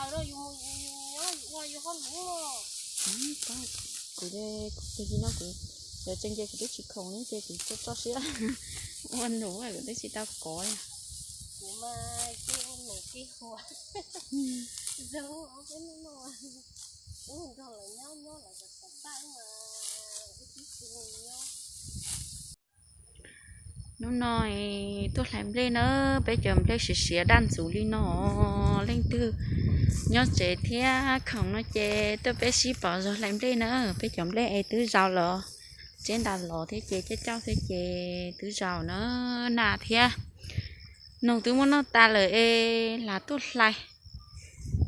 Kuv, kuv twb tsis khoom li ces kuv tso tso siab ua num, kuv twb tsis tau kov li. Hnub no tuaj hlais nplej na, peb cov nplej siav siav daj ntxuv li no. Leej twg nyob tsev thiab khoom no ces tuaj peb sib pov zog hlais nplej na. Peb cov nplej es twb zaus lawm, tseb ntas los thiab ces caj cauj thiab ces twb zaus na, nas thiab noog twb muab noj tag lawm es lam tuaj hlais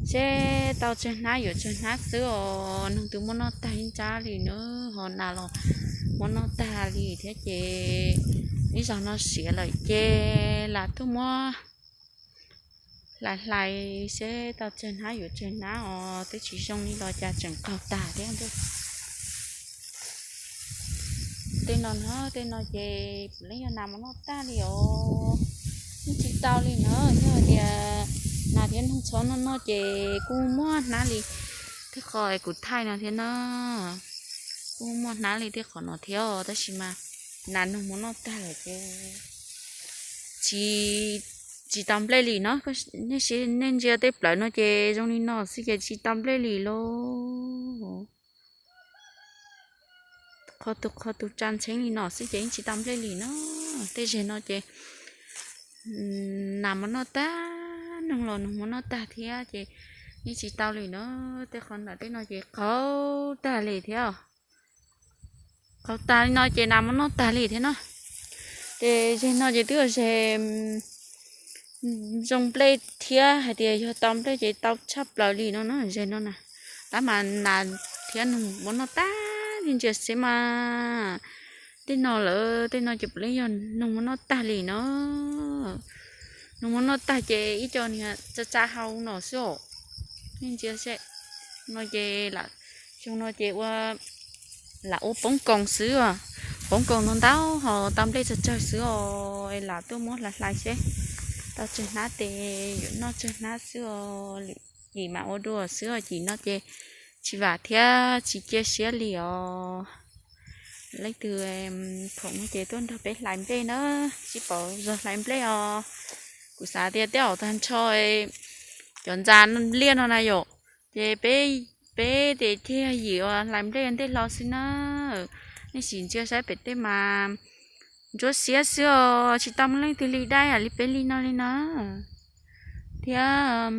seb tau tsawg hnab yuav tsawg hnab xwb os. Noog twb muab noj tag ib nrab li na, ho nas los muab noj tag li thiab ces ib zaug no siav lawm ces lam tuaj muab hlais hlais seb tau tsawg hnab yuav tsawg hnab os, twb tsis zoo li los cas tseem qaug tag thiab. Tej no na, tej no ces puav leej yog nas muab noj tag li os. Yeej tsis tau li na, yog tias nas thiab noog txhob noj noj ces kuj muaj hnab li tej qhov es kuv thaij no thiab na, kuj muaj hnab li tej qhov no thiab os, tab sis mas nas noog muab noj tag lawm ces tsis, tsis tau nplej li no. Nej ntsia tej plawv no ces zoo li no xwb ces tsis tau nplej li lauj. Qhov tus qhov tus tsa ntxheeb li no xwb ces yeej tsis tau nplej li no. Tej zeg no ces nas muab noj tag, noog los noog muab noj tag thiab ces yeej tsis tau li na. Tej qhov ntawm tej no ces qaug tag li thiab. Qaug tag li no ces nas muab noj tag li thiab na. Ces zeg no ces twb yog zeg zoo nplej thiab hais tias yog tau nplej ces tau tshaj plaws li no na, zeg no na. Tab mas nas thiab noog muab noj tag li, ntsia seb mas. Tej no lawm, tej no ces puav leej yog noog muab noj tag li no. Noog muab noj tag ces ib co niag tsa tsa hau no xwb os. Nej ntsia seb, no ces lam, xyoo no ces ua, lam ua poob koos xwb os. Poob koos ntau ntau ho tau nplej tsawg tsawg xwb os, es lam tuaj muab hlais hlais seb tau tsawg hnab tes yuav noj tsawg hnab xwb os. Lwm yim mas ua dua xwb os, yim no ces tsis vam thiab tsis cia siab li os. Leej twg khoom no ces tuaj nrog peb hlais nplej na, sib pauv zog hlais nplej os. Kuv xav tias tej zaum tag nrho cov ntxa liaj no na yom, ces peb, peb ces thiaj yim uas hlais nplej ntej hlo xwb na. Nej sim ntsia saib pem tej mas ntsuab xiab xwb os, tsis tau muaj leej twg li dai li peb li no li na. Thiab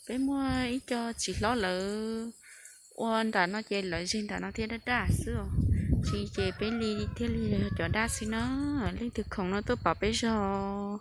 peb muaj ib co txiv hlob lawv ua nram no ces lawv zeg nram no thiaj daj daj xwb os. Tsis ces peb li thiaj li yog cov daj xwb na. Leej twg khoom no tuaj pom peb zog.